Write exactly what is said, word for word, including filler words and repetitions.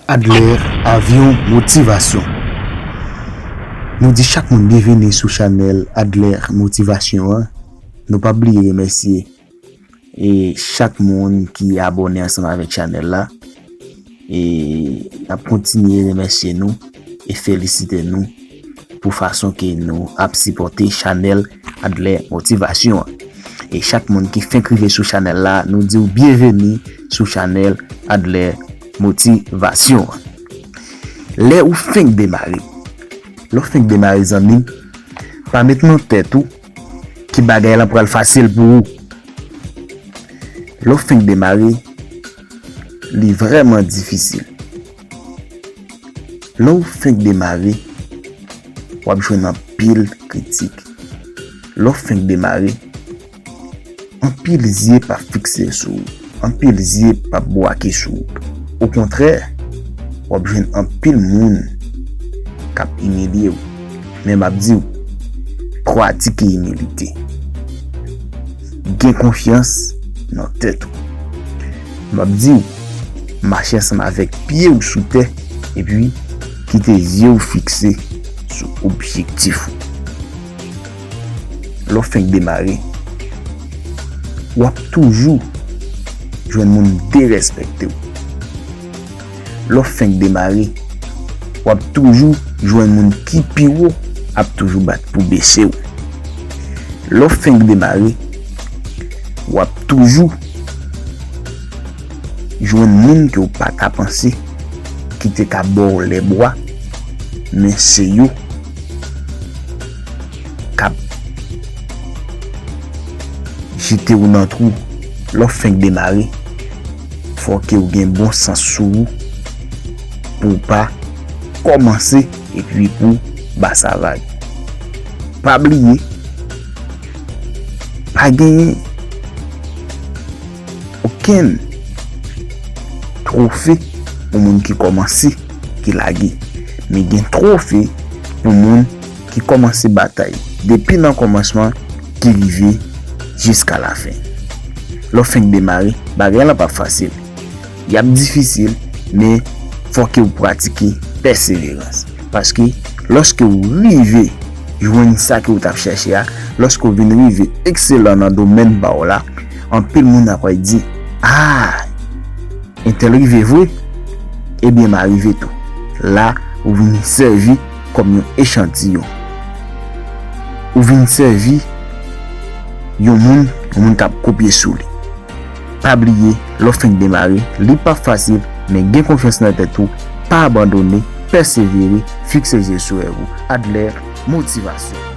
Adler, avyon motivasyon. Nou di chak moun byenveni sou chanèl Adler Motivasyon an. Nou pa bliye remèsye e chak moun ki abòne ansanm avèk chanèl la. E n ap kontinye remèsye nou e felisite nou pou fason ke nou ap sipòte chanèl Adler Motivasyon an. E chak moun ki fenk rive sou chanèl la, nou di w byenveni sou chanèl Adler Motivasyon an. Lè ou fenk demare, lè w fenk demare, zanmi m, pa met nan tèt ou ke bagay lan pral fasil pou ou. Lè w fenk demare, li vrèman difisil. Lè w fenk demare, w ap jwenn anpil kritik. Lè w fenk demare, anpil zye p ap fikse sou ou. Anpil zye p ap bwake sou ou. Okontrè, w ap jwenn anpil moun k ap imilye w. Men m ap di w, pratike imilite. Gen konfyans nan tèt ou. M ap di w, mache ansanm avèk pye w sou tè, epi kite zye w fikse sou objektif ou. Lè w fenk demare, w ap toujou jwenn moun derespekte w. Lè w fenk demare, w ap toujou jwenn moun ki pi wo ap toujou bat pou bese w. Lè w fenk demare, w ap toujou jwenn moun ke w pa ta panse ki te ka ba w lèbwa, men se yo k ap jete w nan twou. Lè w fenk demare, fò ke w gen bon sans sou ou pou w pa kòmanse epi pou w ba sa vag. Pa bliye, pa genyen okenn twofe pou moun ki kòmanse, ki lage. Men gen twofe pou moun ki kòmanse batay depi nan kòmansman, ki rive jiska lafen. Lè w fenk demare, bagay lan p ap fasil. Y ap difisil, men fò ke w pratike pèseverans. Paske lòske w rive jwenn sa ke w t ap chèche a, lòske w vin rive ekselan nan domèn pa w la, anpil moun ap pral di, "A, entèl rive vre, ebyen m a rive tou." La, ou vin sèvi kòm yon echantiyon. Ou vin sèvi yon moun, yon moun k ap kopye sou li. Pa bliye, lè w fenk demare, li p ap fasil, men gen konfyans nan tèt ou, pa abandone, pèsevere, fikse je sou rèv ou. Adler, motivasyon.